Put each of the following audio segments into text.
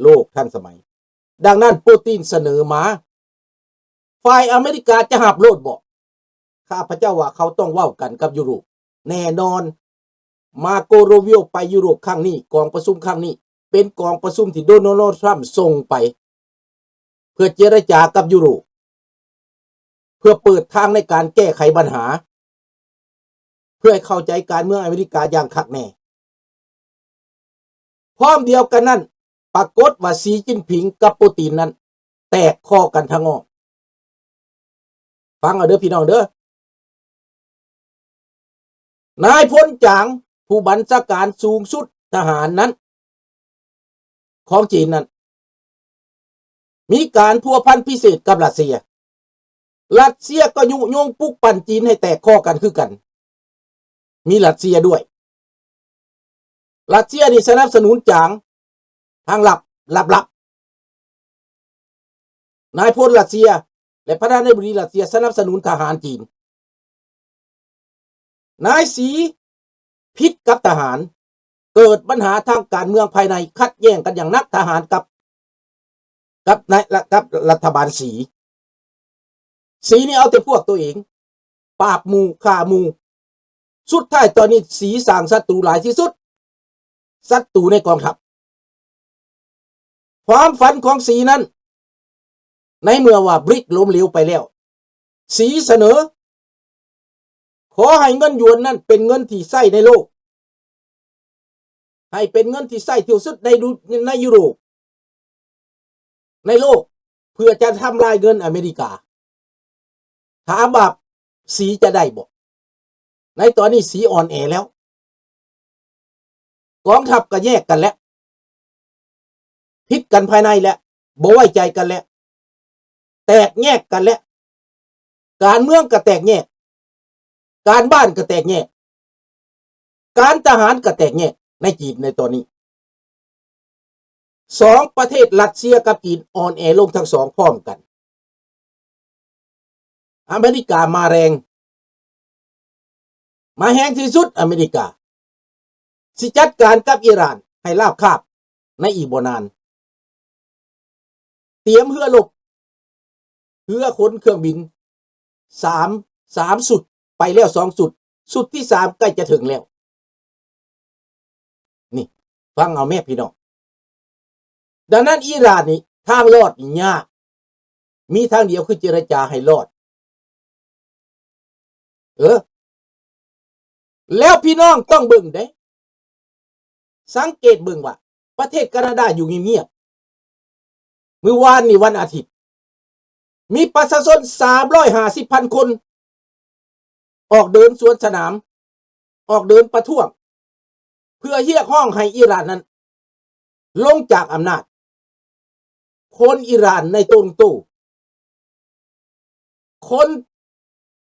ໂລກທັນສະໄໝ. ດັ່ງນັ້ນ ປູຕິນສະເໜີມາ ຝ່າຍອາເມລິກາຈະຮັບໂລດບໍ່? ຂ້າພະເຈົ້າວ່າເຂົາຕ້ອງເວົ້າກັນກັບຢູໂຣບແນ່ນອນ. ມາໂກ ຣູບິໂອ ໄປຢູໂຣບຄັ້ງນີ້, ກອງປະຊຸມຄັ້ງນີ້ ເປັນກອງປະຊຸມທີ່ໂດນັລ ທຣຳ ສົ່ງໄປ ເພື່ອເຈລະຈາກັບຢູໂຣບ ເພື່ອເປີດທາງໃນການແກ້ໄຂບັນຫາ ເພື່ອໃຫ້ເຂົ້າໃຈການເມືອງອາເມລິກາຢ່າງຄັກແນ່. ພ້ອມດຽວກັນນັ້ນ ປາກົດວ່າ ສີຈິ້ນຜິງກັບປູຕິນນັ້ນ ແຕກຄໍກັນທາງອ້ອມ. ຟັງເອົາເດີພີ່ນ້ອງເດີ. ນາຍພົນຈາງ ຜູ້ບັນຊາການສູງສຸດທະຫານນັ້ນ ຂອງຈີນນັ້ນ ມີການພົວພັນພິເສດກັບຣັດເຊຍ. ຣັດເຊຍກໍຍຸຍົງປຸກປັ່ນຈີນໃຫ້ແຕກຄໍກັນຄືກັນ. ມີຣັດເຊຍດ້ວຍ. ຣັດເຊຍນີ້ສະໜັບສະໜູນຈາງທາງລັບ, ລັບໆ. ນາຍພົນຣັດເຊຍ ແລະ ປະທານາທິບໍດີຣັດເຊຍສະໜັບສະໜູນທະຫານຈີນ. ນາຍສີຜິດກັບທະຫານ, ເກີດບັນຫາທາງການເມືອງພາຍໃນ, ຂັດແຍ່ງກັນຢ່າງໜັກ, ທະຫານກັບ ກັບນາຍ ກັບລັດຖະບານສີ. ສີນີ້ເອົາແຕ່ພວກຕົວເອງ, ປາບໝູ່, ຂ້າໝູ່. ສຸດທ້າຍຕອນນີ້ສີສ້າງສັດຕູຫຼາຍທີ່ສຸດ, ສັດຕູໃນກອງທັບ. ຄວາມຝັນຂອງສີນັ້ນ, ໃນເມື່ອວ່າບຣິກລົ້ມເຫຼວໄປແລ້ວ, ສີສະເໜີ ຂໍໃຫ້ເງິນຢວນນັ້ນເປັນເງິນທີ່ໃຊ້ໃນໂລກ, ໃຫ້ເປັນເງິນທີ່ໃຊ້ທີ່ສຸດໃນ ໃນຢູໂຣບ, ໃນໂລກ, ເພື່ອຈະທຳລາຍເງິນອາເມລິກາ. ຖາມວ່າສີຈະໄດ້ບໍ່? ໃນຕອນນີ້ສີອ່ອນແອແລ້ວ. ກອງທັບກໍແຍກກັນແລ້ວ, ຜິດກັນພາຍໃນແລ້ວ, ບໍ່ໄວ້ໃຈກັນແລ້ວ, ແຕກແຍກກັນແລ້ວ. ການເມືອງກໍແຕກແຍກ, ການບ້ານກໍແຕກແຍກ, ການທະຫານກໍແຕກແຍກໃນຈີນໃນຕອນນີ້. ສອງປະເທດຣັດເຊຍກັບຈີນອ່ອນແອລົງທັງສອງພ້ອມກັນ. ອາເມລິກາມາແຮງ, ມາແຮງທີ່ສຸດ. ອາເມລິກາຊິຈັດການກັບອີຣານໃຫ້ລາບຄາບໃນອີກບໍ່ນານ. ຕຽມເຮືອລົບ, ເຮືອຂົນເຄື່ອງບິນ ສາມ, ສາມຊຸດ, ໄປແລ້ວສອງຊຸດ, ຊຸດທີສາມໃກ້ຈະເຖິງແລ້ວ. ນີ້ ຟັງເອົາແມ້ພີ່ນ້ອງ. ດັ່ງນັ້ນອີຣານນີ້ ທາງລອດນີ້ຍາກ, ມີທາງດຽວຄືເຈລະຈາໃຫ້ລອດ. ເອີ ແລ້ວພີ່ນ້ອງຕ້ອງເບິ່ງເດ້, ສັງເກດເບິ່ງວ່າປະເທດການາດາຢູ່ງຽບໆ. ມື້ວານນີ້ວັນອາທິດ ມີປະຊາຊົນສາມຮ້ອຍຫ້າສິບພັນຄົນ ອອກເດີນສວນສະໜາມ, ອອກເດີນປະທ້ວງ ເພື່ອຮຽກຮ້ອງໃຫ້ອີຣານນັ້ນລົງຈາກອຳນາດ. ຄົນອີຣານໃນໂຕລຸງໂຕ, ຄົນ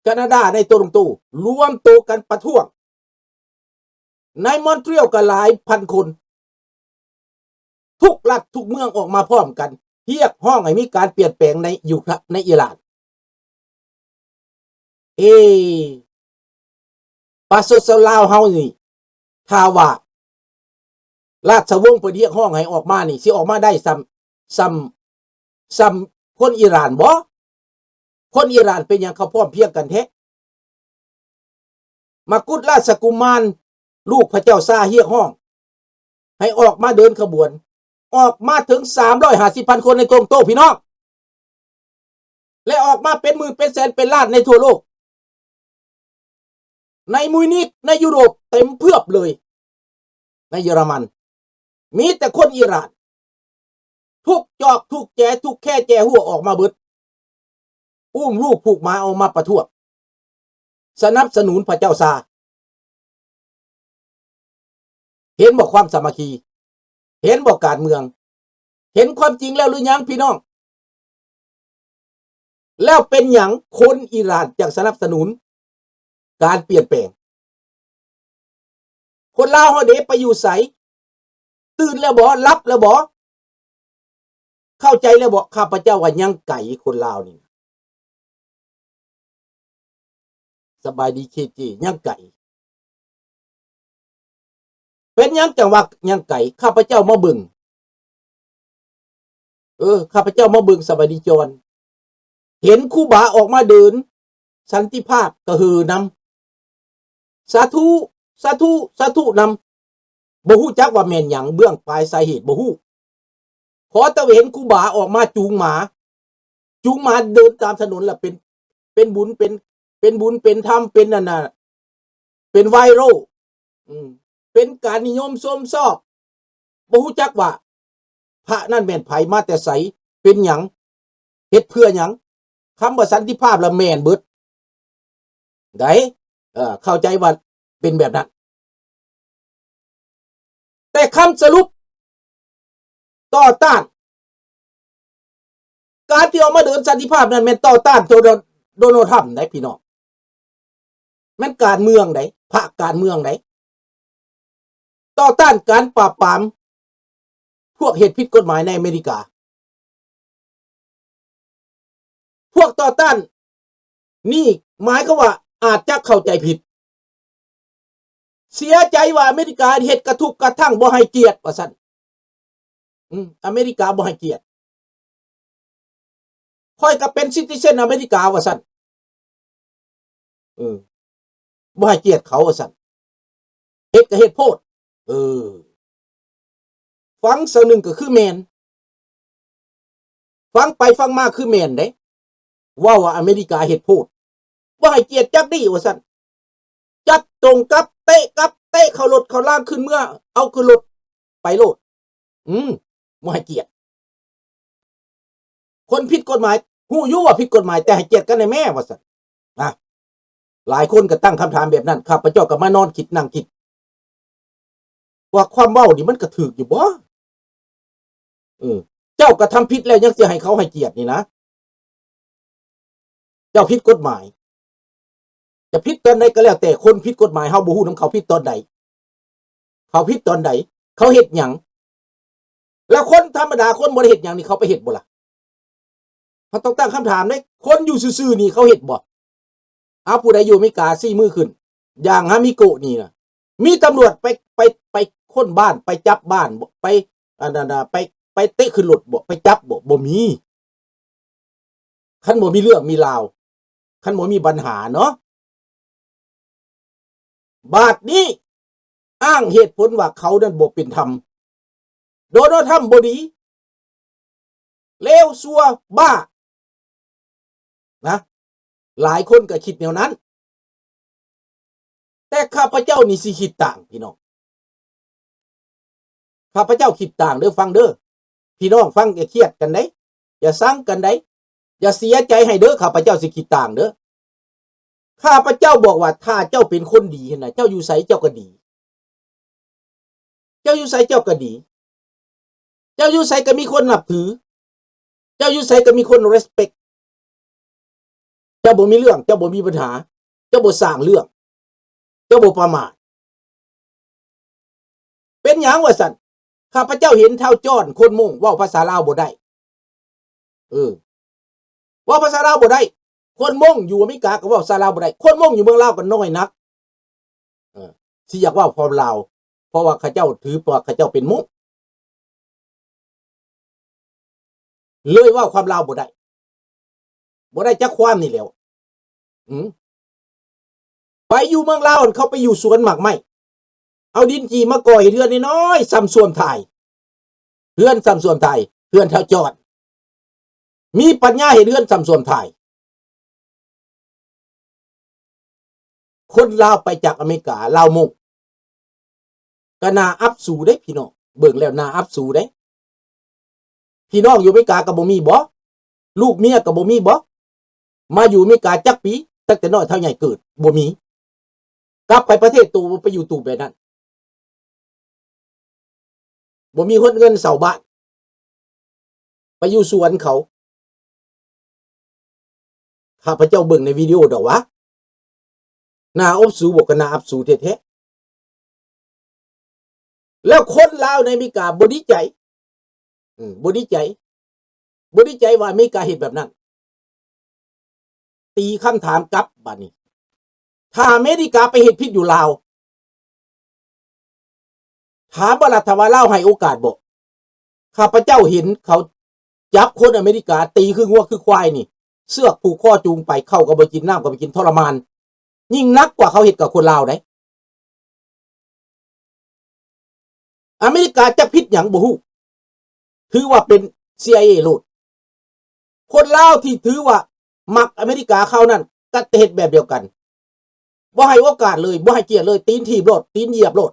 ການາດາໃນໂຕລຸງໂຕ ລວມໂຕກັນປະທ້ວງ. ໃນມອນທຣີອອລກໍຫຼາຍພັນຄົນ, ທຸກລັດທຸກເມືອງອອກມາພ້ອມກັນ ຮຽກຮ້ອງໃຫ້ມີການປ່ຽນແປງໃນຢູ່ ໃນອີຣານ. ເອ ປະຊາຊົນລາວເຮົານີ້ ຖ້າວ່າລາຊະວົງເພິ່ນຮຽກຮ້ອງໃຫ້ອອກມານີ້ ຊິອອກມາໄດ້ສ່ຳ ສ່ຳ ສ່ຳຄົນອີຣານບໍ່? ຄົນອີຣານເປັນຫຍັງເຂົາພ້ອມພຽງກັນແທ້? ມະກຸດລາຊະກຸມານ ລູກພະເຈົ້າຊາຮຽກຮ້ອງໃຫ້ອອກມາເດີນຂະບວນ, ອອກມາເຖິງສາມຮ້ອຍຫ້າສິບພັນຄົນໃນໂຕລຸງໂຕ ພີ່ນ້ອງ, ແລະ ອອກມາເປັນໝື່ນເປັນແສນເປັນລ້ານໃນທົ່ວໂລກ. ໃນມິວນິກ ໃນຢູໂຣບເຕັມເຜືອບເລີຍ, ໃນເຢຍລະມັນ ມີແຕ່ຄົນອີຣານ ທຸກຈອກທຸກແຈ ທຸກແຄແຈຫົວອອກມາເບິດ, ອຸ້ມລູກຜູກໝາອອກມາປະທ້ວງ ສະໜັບສະໜູນພະເຈົ້າຊາ. ເຫັນບໍ່ຄວາມສາມັກຄີ? ເຫັນບໍ່ການເມືອງ? ເຫັນຄວາມຈິງແລ້ວຫຼືຍັງ ພີ່ນ້ອງ? ແລ້ວເປັນຫຍັງຄົນອີຣານຈັ່ງສະໜັບສະໜູນການປ່ຽນແປງ? ຄົນລາວເຮົາເດ ໄປຢູ່ໃສ? ຕື່ນແລ້ວບໍ່? ຫຼັບແລ້ວບໍ່? ເຂົ້າໃຈແລ້ວບໍ່? ຂ້າພະເຈົ້າວ່າຍັງໄກ ຄົນລາວນີ້. ສະບາຍດີ ເຄເຈ ຍັງໄກ. ເປັນຫຍັງຈັ່ງວ່າຍັງໄກ? ຂ້າພະເຈົ້າມາເບິ່ງ ເອີ ຂ້າພະເຈົ້າມາເບິ່ງສະບາຍດີຈອນ ເຫັນຄູບາອອກມາເດີນສັນຕິພາບກະເຫີນຳ ສາທຸ ສາທຸ ສາທຸນຳ ບໍ່ຮູ້ຈັກວ່າແມ່ນຫຍັງ ເບື້ອງປາຍສາເຫດບໍ່ຮູ້ ຂໍແຕ່ວ່າເຫັນຄູບາອອກມາຈູງໝາ ຈູງໝາເດີນຕາມຖະໜົນລະເປັນ ເປັນບຸນ ເປັນ ເປັນບຸນ ເປັນທຳ ເປັນອັນນ່າ ເປັນໄວຣັລ ອືມ ເປັນການນິຍົມຊົມຊອບ ບໍ່ຮູ້ຈັກວ່າພະນັ້ນແມ່ນໃຜ ມາແຕ່ໃສ ເປັນຫຍັງ ເຮັດເພື່ອຫຍັງ ຄຳວ່າສັນຕິພາບລະແມ່ນເບິດ ໃດ໋ ເອີ ເຂົ້າໃຈວ່າເປັນແບບນັ້ນ ແຕ່ຄຳສະຫຼຸບຕໍ່ຕ້ານ ການທີ່ອອກມາເດີນສັນຕິພາບນັ້ນແມ່ນຕໍ່ຕ້ານໂດ ໂດນັລທຣຳໄດ໋ພີ່ນ້ອງ ແມ່ນການເມືອງໃດ໋ ພະການເມືອງໃດ໋ ຕໍ່ຕ້ານການປາບປາມພວກເຮັດຜິດກົດໝາຍໃນອາເມລິກາ ພວກຕໍ່ຕ້ານນີ້ໝາຍຄວາມວ່າອາດຈະເຂົ້າໃຈຜິດ ເສຍໃຈວ່າອາເມລິກາເຮັດກະທົບກະທັ່ງ ບໍ່ໃຫ້ກຽດວ່າຊັ້ນ ອືມ ອາເມລິກາບໍ່ໃຫ້ກຽດ ຂ້ອຍກະເປັນຊິຕິເຊັນອາເມລິກາວ່າຊັ້ນ ເອີ ບໍ່ໃຫ້ກຽດເຂົາວ່າຊັ້ນ ເຮັດກະເຮັດໂພດ ເອີ ຟັງຊະໜຶ່ງກະຄືແມ່ນ ຟັງໄປຟັງມາຄືແມ່ນເດ້ ເວົ້າວ່າອາເມລິກາເຮັດໂພດ ບໍ່ໃຫ້ກຽດຈັກດີ້ວ່າຊັ້ນ ຈັບຕົງກັບ ເຕະກັບ ເຕະເຂົ້າລົດເຂົ້າລາງ ຂຶ້ນເມືອ ເອົາຂຶ້ນລົດ ໄປໂລດ ອືມ ບໍ່ໃຫ້ກຽດ ຄົນຜິດກົດໝາຍ ຮູ້ຢູ່ວ່າຜິດກົດໝາຍ ແຕ່ໃຫ້ກຽດກັນແດ່ແມ້ວ່າຊັ້ນ ອາ ຫຼາຍຄົນກະຕັ້ງຄຳຖາມແບບນັ້ນ ຂ້າພະເຈົ້າກະມານອນຄິດ ນັ່ງຄິດ ວ່າຄວາມເວົ້ານີ້ມັນກະຖືກຢູ່ບໍ່? ເອີ ເຈົ້າກະທຳຜິດແລ້ວຍັງຊິໃຫ້ເຂົາໃຫ້ກຽດນີ້ນະ ເຈົ້າຜິດກົດໝາຍ ຈະຜິດຕອນໃດກະແລ້ວແຕ່ ຄົນຜິດກົດໝາຍ ເຮົາບໍ່ຮູ້ນຳເຂົາຜິດຕອນໃດ ເຂົາຜິດຕອນໃດ ເຂົາເຮັດຫຍັງ ແລ້ວຄົນທຳມະດາ ຄົນບໍ່ໄດ້ເຮັດຫຍັງນີ້ ເຂົາໄປເຮັດບໍ່ລະ? ເຮົາຕ້ອງຕັ້ງຄຳຖາມເດ້ ຄົນຢູ່ຊື່ໆນີ້ເຂົາເຮັດບໍ່? ເອົາ ຜູ້ໃດຢູ່ອາເມລິກາຊີ້ມືຂຶ້ນ ຢ່າງຮາມິໂກະນີ້ນະ ມີຕຳຫຼວດໄປ ໄປ ໄປຄົ້ນບ້ານ ໄປຈັບບ້ານບໍ່? ໄປ ອັນນັ້ນນະ ໄປ ໄປເຕະຂຶ້ນລົດບໍ່? ໄປຈັບບໍ່? ບໍ່ມີ ຄັນບໍ່ມີເລື່ອງມີລາວ ຄັນບໍ່ມີບັນຫາເນາະ ບາດນີ້ອ້າງເຫດຜົນວ່າເຂົານັ້ນບໍ່ເປັນທຳ ໂດນັລທຣຳບໍ່ດີ ເລວຊົ່ວ ບ້າ ນະ ຫຼາຍຄົນກະຄິດແນວນັ້ນ ແຕ່ຂ້າພະເຈົ້ານີ້ຊິຄິດຕ່າງ ພີ່ນ້ອງ ຂ້າພະເຈົ້າຄິດຕ່າງເດີ ຟັງເດີ ພີ່ນ້ອງຟັງ ຢ່າຄຽດກັນໃດ໋ ຢ່າຊັງກັນໃດ໋ ຢ່າເສຍໃຈໃຫ້ເດີ ຂ້າພະເຈົ້າຊິຄິດຕ່າງເດີ ຂ້າພະເຈົ້າບອກວ່າ ຖ້າເຈົ້າເປັນຄົນດີຫັ້ນນະ ເຈົ້າຢູ່ໃສເຈົ້າກະດີ ເຈົ້າຢູ່ໃສເຈົ້າກະດີ ເຈົ້າຢູ່ໃສກະມີຄົນນັບຖື ເຈົ້າຢູ່ໃສກະມີຄົນ respect ເຈົ້າບໍ່ມີເລື່ອງ ເຈົ້າບໍ່ມີບັນຫາ ເຈົ້າບໍ່ສ້າງເລື່ອງ ເຈົ້າບໍ່ປະໝາດ ເປັນຫຍັງວ່າຊັ້ນ ຂ້າພະເຈົ້າເຫັນທ້າວຈອນຄົນມົ້ງເວົ້າພາສາລາວບໍ່ໄດ້ ເອີ ເວົ້າພາສາລາວບໍ່ໄດ້ ຄົນມົ້ງຢູ່ອາເມລິກາກະເວົ້າພາສາລາວບໍ່ໄດ້ ຄົນມົ້ງຢູ່ເມືອງລາວກະນ້ອຍໜັກ ເອີ ຊິຢາກເວົ້າຄວາມລາວ ເພາະວ່າເຂົາເຈົ້າຖືວ່າເຂົາເຈົ້າເປັນມົ້ງ ເລີຍເວົ້າຄວາມລາວບໍ່ໄດ້ ບໍ່ໄດ້ຈັກຄວາມນີ້ແຫຼ້ວ ອືມ ໄປຢູ່ເມືອງລາວຫັ້ນ ເຂົາໄປຢູ່ສວນໝາກໄມ້ ເອົາດິນຈີ່ມາກໍ່ເຮັດເຮືອນນ້ອຍໆ ຊ່ຳຊວມຖ່າຍ ເຮືອນຊ່ຳຊວມຖ່າຍ ເຮືອນທ້າວຈອນ ມີປັນຍາເຮັດເຮືອນຊ່ຳຊວມຖ່າຍ ຄົນລາວໄປຈາກອາເມລິກາ ລາວມົ້ງ ກະໜ້າອັບສູເດ້ພີ່ນ້ອງ ເບິ່ງແລ້ວໜ້າອັບສູເດ້ ພີ່ນ້ອງຢູ່ອາເມລິກາກະບໍ່ມີບໍ? ລູກເມຍກະບໍ່ມີບໍ? ມາຢູ່ອາເມລິກາຈັກປີ? ຕັ້ງແຕ່ນ້ອຍເທົ່າໃຫຍ່ເກີດ ບໍ່ມີ ກັບໄປປະເທດໂຕ ໄປຢູ່ຕູບແບບນັ້ນ ບໍ່ມີຮອດເງິນເຊົ່າບ້ານ ໄປຢູ່ສວນເຂົາ ຂ້າພະເຈົ້າເບິ່ງໃນວິດີໂອດອກຫວາ ໜ້າອັບສູບໍ ກະໜ້າອັບສູແທ້ໆ ແລ້ວຄົນລາວໃນອາເມລິກາບໍ່ດີໃຈ ອືມ ບໍ່ດີໃຈ ບໍ່ດີໃຈວ່າອາເມລິກາເຮັດແບບນັ້ນ ຕີຄຳຖາມກັບບາດນີ້ ຖ້າອາເມລິກາໄປເຮັດຜິດຢູ່ລາວ ຖາມວ່າລັດຖະບານລາວໃຫ້ໂອກາດບໍ່? ຂ້າພະເຈົ້າເຫັນເຂົາ ຈັບຄົນອາເມລິກາຕີຄືງົວຄືຄວາຍນີ້ ເຊືອກຜູກຄໍຈູງໄປ ເຂົ້າກໍບໍ່ກິນ ນ້ຳກໍບໍ່ກິນ ທໍລະມານ ຍິ່ງໜັກກວ່າເຂົາເຮັດກັບຄົນລາວໃດ. ອາເມລິກາຈັກຜິດຫຍັງບໍ່ຮູ້ ຖືວ່າເປັນ CIA ໂລດ. ຄົນລາວທີ່ຖືວ່າມັກອາເມລິກາເຂົານັ້ນ ກໍເຮັດແບບດຽວກັນ ບໍ່ໃຫ້ໂອກາດເລີຍ ບໍ່ໃຫ້ກຽດເລີຍ ຕີນຖີບໂລດ ຕີນຢຽບໂລດ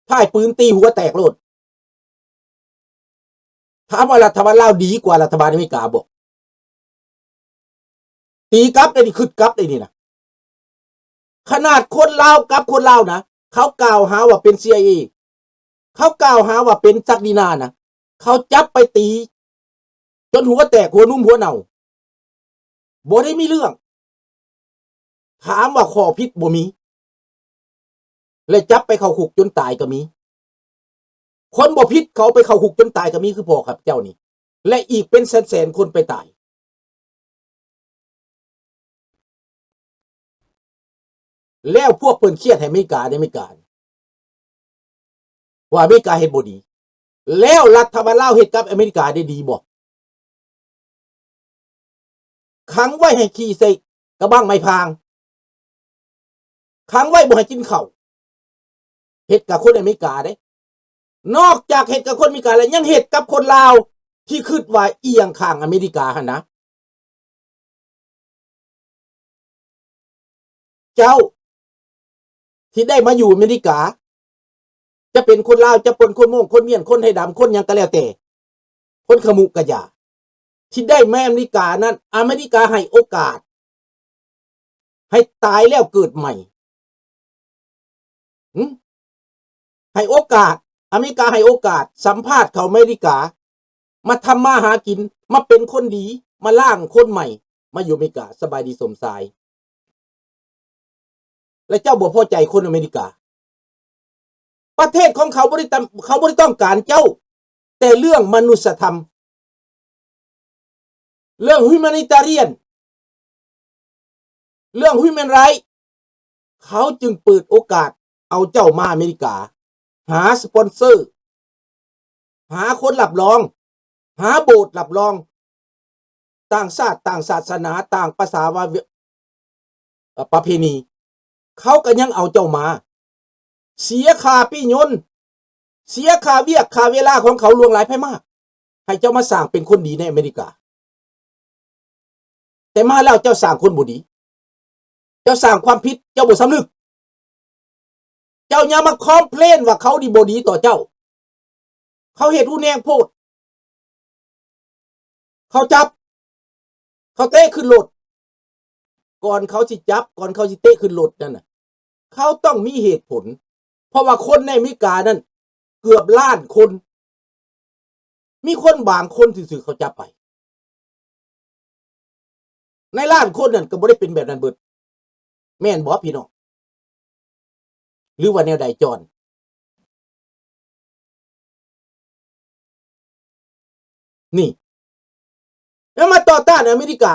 ພາຍປືນຕີຫົວແຕກໂລດ. ຖາມວ່າລັດຖະບານລາວດີກວ່າລັດຖະບານອາເມລິກາບໍ່? ຕີກັບໄດ້ນີ້ ຄຶດກັບໄດ້ນີ້ນະ. ຂະໜາດຄົນລາວກັບຄົນລາວນະ ເຂົາກ່າວຫາວ່າເປັນ CIA ເຂົາກ່າວຫາວ່າເປັນສັກດີນານະ ເຂົາຈັບໄປຕີຈົນຫົວແຕກຫົວໜຸ່ມຫົວເນົ່າ ບໍ່ໄດ້ມີເລື່ອງ. ຖາມວ່າຂໍ້ຜິດບໍ່ມີ ແລະ ຈັບໄປເຂົ້າຄຸກຈົນຕາຍກໍມີ. ຄົນບໍ່ຜິດເຂົາໄປເຂົ້າຄຸກຈົນຕາຍກໍມີ ຄືພໍ່ຂ້າພະເຈົ້ານີ້ ແລະ ອີກເປັນແສນໆຄົນໄປຕາຍ. ແລ້ວພວກເພິ່ນຄຽດໃຫ້ອາເມລິກາເດ້ ອາເມລິກາ ວ່າອາເມລິກາເຮັດບໍ່ດີ ແລ້ວລັດຖະບານລາວເຮັດກັບອາເມລິກາໄດ້ດີບໍ່? ຂັງໄວ້ໃຫ້ຂີ້ໃສ່ກະບັງໄມ້ພາງ ຂັງໄວ້ບໍ່ໃຫ້ກິນເຂົ້າ ເຮັດກັບຄົນອາເມລິກາເດ້. ນອກຈາກເຮັດກັບຄົນອາເມລິກາແລ້ວ ຍັງເຮັດກັບຄົນລາວທີ່ຄິດວ່າອຽງຂ້າງອາເມລິກາຫັ້ນນະ. ເຈົ້າທີ່ໄດ້ມາຢູ່ອາເມລິກາ ຈະເປັນຄົນລາວ ຈະເປັນຄົນມົ້ງ ຄົນມຽນ ຄົນໄທດຳ ຄົນຫຍັງກໍແລ້ວແຕ່ ຄົນຂະມຸກະຢາ ທີ່ໄດ້ມາອາເມລິການັ້ນ ອາເມລິກາໃຫ້ໂອກາດ ໃຫ້ຕາຍແລ້ວເກີດໃໝ່. ຫຶ? ໃຫ້ໂອກາດ ອາເມລິກາໃຫ້ໂອກາດ ສຳພາດເຂົ້າອາເມລິກາ ມາທຳມາຫາກິນ ມາເປັນຄົນດີ ມາລ້າງຄົນໃໝ່ ມາຢູ່ອາເມລິກາ ສະບາຍດີສົມຊາຍ. ແລະ ເຈົ້າບໍ່ພໍໃຈຄົນອາເມລິກາ. ປະເທດຂອງເຂົາບໍ່ໄດ້ຕ້ອງ ເຂົາບໍ່ໄດ້ຕ້ອງການເຈົ້າ ແຕ່ເລື່ອງມະນຸດສະທຳ ເລື່ອງ humanitarian ເລື່ອງ human right ເຂົາຈຶ່ງເປີດໂອກາດເອົາເຈົ້າມາອາເມລິກາ ຫາສະປອນເຊີ ຫາຄົນຮັບຮອງ ຫາໂບດຮັບຮອງ ຕ່າງຊາດ ຕ່າງສາສະໜາ ຕ່າງພາສາ ວ່າ ເອີ ປະເພນີ ເຂົາກໍຍັງເອົາເຈົ້າມາ ເສຍຄ່າປີ້ຍົນ ເສຍຄ່າວຽກຄ່າເວລາຂອງເຂົາຫຼວງຫຼາຍໄປມາກ ໃຫ້ເຈົ້າມາສ້າງເປັນຄົນດີໃນອາເມລິກາ. ແຕ່ມາແລ້ວເຈົ້າສ້າງຄົນບໍ່ດີ ເຈົ້າສ້າງຄວາມຜິດ ເຈົ້າບໍ່ສຳນຶກ. ເຈົ້າຢ່າມາຄອມເພລນວ່າເຂົາດີບໍ່ດີຕໍ່ເຈົ້າ. ເຂົາເຮັດຮຸນແຮງໂພດ. ເຂົາຈັບ ເຂົາເຕະຂຶ້ນລົດ. ກ່ອນເຂົາຊິຈັບ ກ່ອນເຂົາຊິເຕະຂຶ້ນລົດນັ້ນນະ ເຂົາຕ້ອງມີເຫດຜົນ. ເພາະວ່າຄົນໃນອາເມລິການັ້ນເກືອບລ້ານຄົນ. ມີຄົນບາງຄົນຊື່ໆເຂົາຈັບໄປ. ໃນລ້ານຄົນນັ້ນກໍບໍ່ໄດ້ເປັນແບບນັ້ນເບິດ. ແມ່ນບໍ່ພີ່ນ້ອງ? ຫຼືວ່າແນວໃດຈອນ? ນີ້ ແລ້ວມາຕໍ່ຕ້ານອາເມລິກາ.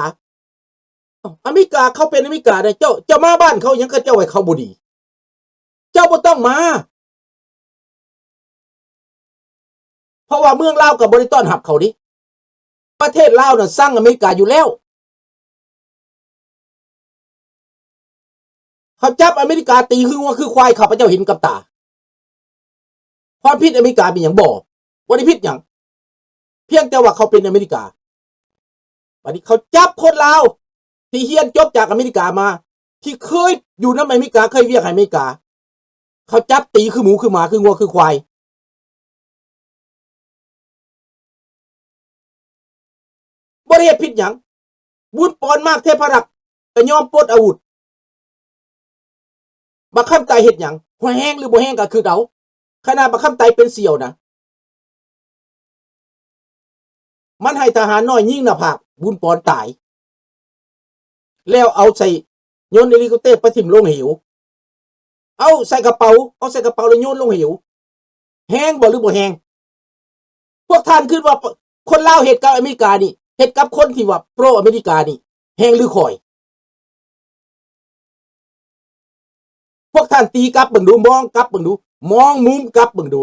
ເອົ້າ ອາເມລິກາເຂົາເປັນອາເມລິກາເດ້. ເຈົ້າ ເຈົ້າມາບ້ານເຂົາຫຍັງ ເຂົາເຈົ້າວ່າເຂົາບໍ່ດີ. ເຈົ້າບໍ່ຕ້ອງມາ. ເພາະວ່າເມືອງລາວກໍບໍ່ໄດ້ຕ້ອນຮັບເຂົາເດ້. ປະເທດລາວນະຊັງອາເມລິກາຢູ່ແລ້ວ. ເຂົາຈັບອາເມລິກາຕີຄືງົວຄືຄວາຍ ຂ້າພະເຈົ້າເຫັນກັບຕາ. ຄວາມຜິດອາເມລິກາມີຫຍັງ? ບໍ່ ບໍ່ໄດ້ຜິດຫຍັງ. ພຽງແຕ່ວ່າເຂົາເປັນອາເມລິກາ. ບັດນີ້ເຂົາຈັບຄົນລາວທີ່ຮຽນຈົບຈາກອາເມລິກາມາ ທີ່ເຄີຍຢູ່ນຳອາເມລິກາ ເຄີຍວຽກໃຫ້ອາເມລິກາ ເຂົາຈັບຕີຄືໝູຄືໝາ ຄືງົວຄືຄວາຍ. ບໍ່ໄດ້ເຮັດຜິດຫຍັງ. ບຸນປອນ ມາກເທບພະລັກ ກໍຍອມປົດອາວຸດ. ບັກຄຳໄຕເຮັດຫຍັງ? ແຮງຫຼືບໍ່ແຮງກໍຄຶດເອົາ. ຂະໜາດບັກຄຳໄຕເປັນສ່ຽວນະ ມັນໃຫ້ທະຫານນ້ອຍຍິງໜ້າຜາກບຸນປອນຕາຍ ແລ້ວເອົາໃສ່ຍົນເຮລິຄອບເຕີໄປຖິ້ມລົງເຫວ. ເອົາໃສ່ກະເປົາ ເອົາໃສ່ກະເປົາແລ້ວໂຍນລົງເຫວ. ແຮງບໍ່ ຫຼືບໍ່ແຮງ? ພວກທ່ານຄິດວ່າ ປ- ຄົນລາວເຮັດກັບອາເມລິການີ້ ເຮັດກັບຄົນທີ່ວ່າໂປຣອາເມລິການີ້ ແຮງຫຼືຂ້ອຍ? ພວກທ່ານຕີກັບເບິ່ງດູ ມອງກັບເບິ່ງດູ ມອງມຸມກັບເບິ່ງດູ.